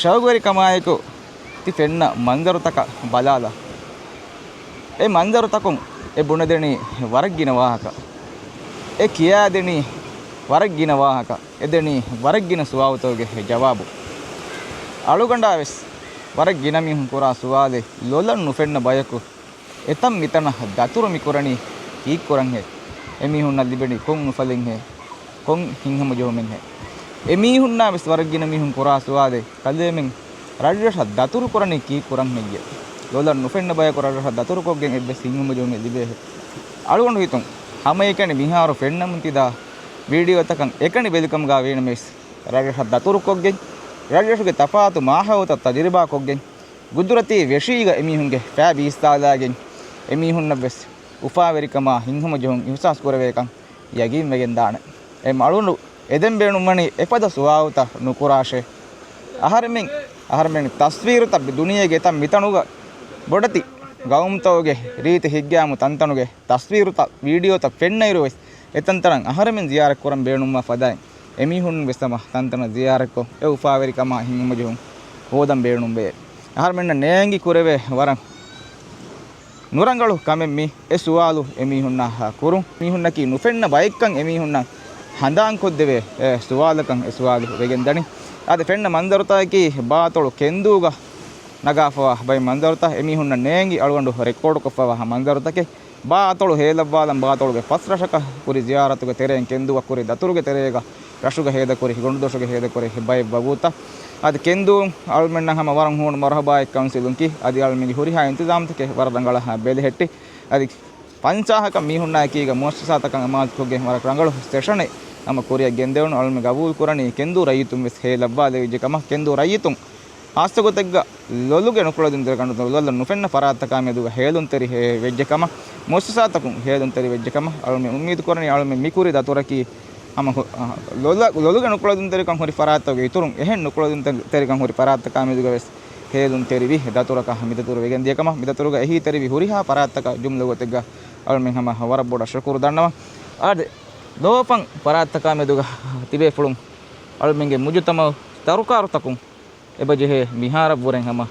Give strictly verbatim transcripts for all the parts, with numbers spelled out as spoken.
ޝައުގުވެރިކަމާއެކު ތި ފެންނަ މަންޒަރުތަކަށް ބަލާލަ. އެ މަންޒަރުތަކުން އެ ބުނެދެނީ ވަރަށް ގިނަ ވާހަކަ. އެ ކިޔާދެނީ ވަރަށް ގިނަ ވާހަކަ. އެދެނީ ވަރަށް ގިނަ ސުވާލުތަކުގެ ޖަވާބު. އަޅުގަނޑާ ވެސް ވަރަށް ގިނަ މީހުން ކުރާ ސުވާލެއް، ލޮލަށް ނުފެންނަ ބަޔަކު އެތަން މިތަނަށް ދަތުރު މި ކުރަނީ ކީއްކުރަންހޭ؟ އެމީހުންނަށް ލިބެނީ ކޮން އުފަލެއްހޭ؟ ކޮން ހިތްހަމަޖެހުމެއްހޭ؟ އެމީހުންނާ ވެސް ވަރަށް ގިނަ މީހުން ކުރާ ސުވާލެއް، ކަލޭމެން ރަށްރަށަށް ދަތުރު ކުރަނީ ކީއްކުރަން ހެއްޔޭ؟ ލޮލަށް ނުފެންނަ ބަޔަކު ރަށްރަށަށް ދަތުރުކޮށްގެން އެއްވެސް ހިތްހަމަޖެހުމެއް ލިބޭހޭ؟ އަޅުގަނޑު ހިތުން ހަމައެކަނި މިހާރު ފެންނަމުން ތިދާ ވީޑިއޯތަކަށް އެކަނި ބެލިކަމުގަ ވީނަމަވެސް، ރަށްރަށަށް ދަތުރުކޮށްގެން، ރަށްރަށުގެ ތަފާތު މާހައުލުތައް ތަޖުރިބާކޮށްގެން، ގުދުރަތީ ވެށީގަ އެމީހުންގެ ފައި ބީއްސާލާގެން، އެމީހުންނަށްވެސް އުފާވެރިކަމާ ހިތްހަމަޖެހުން އިހުސާސް ކުރެވޭކަން ޔަގީންވެގެންދާނެ. އެ މަޅުނު އެދެން ބޭނުންވަނީ އެފަދަ ސުވާލުތައް ނުކުރާށޭ. އަހަރެމެން، އަހަރެމެން ތަސްވީރުތައް ދުނިޔޭގެ އެތައް މިތަނުގަ ބޮޑެތި ގައުމުތަކުގެ ރީތި ހިތްގައިމު ތަންތަނުގެ ތަސްވީރުތައް، ވީޑިއޯތައް ފެންނައިރު ވެސް އެތަންތަނަށް އަހަރެމެން ޒިޔާރަތް ކުރަން ބޭނުންވާ ފަދައިން، އެމީހުން ވެސް ހަމަ ތަންތަނަށް ޒިޔާރަތްކޮށް، އެ އުފާވެރިކަމާ ހިތްހަމަޖެހުން ހޯދަން ބޭނުންވޭ. އަހަރެމެންނަށް ނޭނގި ކުރެވޭ ވަރަށް ނުރަނގަޅު ކަމެއް މީ. އެ ސުވާލު އެމީހުންނާ ކުރުން. މީހުންނަކީ ނުފެންނަ ބައެއްކަން އެމީހުންނަށް ހަނދާންކޮށްދެވޭ، އެ، ސުވާލަކަށް އެ ސުވާލު ވެގެންދަނީ. އަދި ފެންނަ މަންޒަރުތަކަކީ ބާ އަތޮޅު ކެންދޫގަ ނަގާފަވާ ބައެއް މަންޒަރުތައް، އެމީހުންނަށް ނޭނގި އަޅުގަނޑު ރެކޯޑުކޮށްފަވާ މަންޒަރުތަކެއް. ބާ އަތޮޅު ހޭލައްވާލަން، ބާ އަތޮޅުގެ ފަސް ރަށަކަށް ކުރި ޒިޔާރަތުގެ ތެރެއިން ކެންދޫއަށް ކުރި ދަތުރުގެ ތެރޭގަ ރަށުގަ ހޭދަކުރި، ގޮނޑުދޮށުގެ ހޭދަކުރި ބައެއް ވަގުތަށް. އަދި ކެންދޫ އަޅުމެންނަށް ހަމަ ވަރަށް ހޫނު މަރުހަބާއެއް ކައުންސިލުން ކީ. އަދި އަޅުމެންގެ ހުރިހާ އިންތިޒާމްތަކެއް ވަރަށް ރަނގަޅަށް ބެލެހެއްޓި. އަދި ފަންސާހަކަށް މީހުންނާ އެކީގަ މުއައްސަސާތަކަށް އަމާޒުކޮށްގެން ވަރަށް ރަނގަޅު ސެޝަނެއް ހަމަ ކުރިއަށް ގެންދެވުނު. އަޅުމެން ގަބޫލު ކުރަނީ ކެންދޫ ރައްޔިތުން ވެސް ހޭލައްވާލެވިއްޖެ ކަމަށް. ކެންދޫ ރައްޔިތުން ހާއްސަގޮތެއްގަ ލޮލުގެ ނުކުޅެދުންތެރިކަނޑު ލޮލަށް ނުފެންނަ ފަރާތްތަކާމެދުގަ ހޭލުންތެރި ހޭ ވެއްޖެ ކަމަށް، މުއައްސަސާތަކުން ހޭލުންތެރި ވެއްޖެ ކަމަށް އަޅުމެން އުއްމީދު ކުރަނީ. އަޅުމެން މިކުރި ދަތުރަކީ ހަމަ ހު-، އަ، ލޮލަ-، ލޮލުގެ ނުކުޅެދުންތެރިކަން ހުރި ފަރާތްތަކުގެ އިތުރުން އެހެން ނުކުޅެދުންތެރިކަން ހުރި ފަރާތްތަކާމެދުގަ ވެސް ހޭލުންތެރިވި ދަތުރަކަށް މިދަތުރު ވެގެންދިޔަ ކަމަށް، މިދަތުރުގަ އެހީތެރިވި ހުރިހާ ފަރާތްތަކަށް ޖުމްލަ ގޮތެއްގަ އަޅުމެން ހަމަ ވަރަށް ބޮޑަށް ޝުކުރު ދަންނަވަން. އާދެ، ލޯފަން ފަރާތްތަކާމެދުގަ ތިބޭފުޅުން އަޅުމެންގެ މުޖުތަމައު ތަރުކާރުތަކުން އެބަޖެހޭ މިހާރަށްވުރެން ހަމަ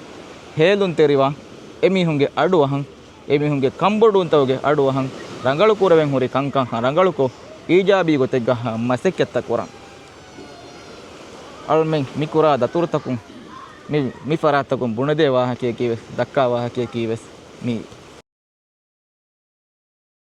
ހޭލުންތެރިވާން، އެމީހުންގެ އަޑުއަހަން، އެމީހުންގެ ކަންބޮޑުވުންތަކުގެ އަޑުއަހަން، ރަނގަޅު ކުރެވެން ހުރި ކަންކަން ރަނގަޅުކޮށް، އީޖާބީ ގޮތެއްގަ މަސައްކަތްތައް ކުރަން. އަޅުމެން މި ކުރާ ދަތުރުތަކުން، މި، މި ފަރާތްތަކުން ބުނެދޭ ވާހަކަޔަކީ ވެސް، ދައްކާ ވާހަކަޔަކީ ވެސް، މި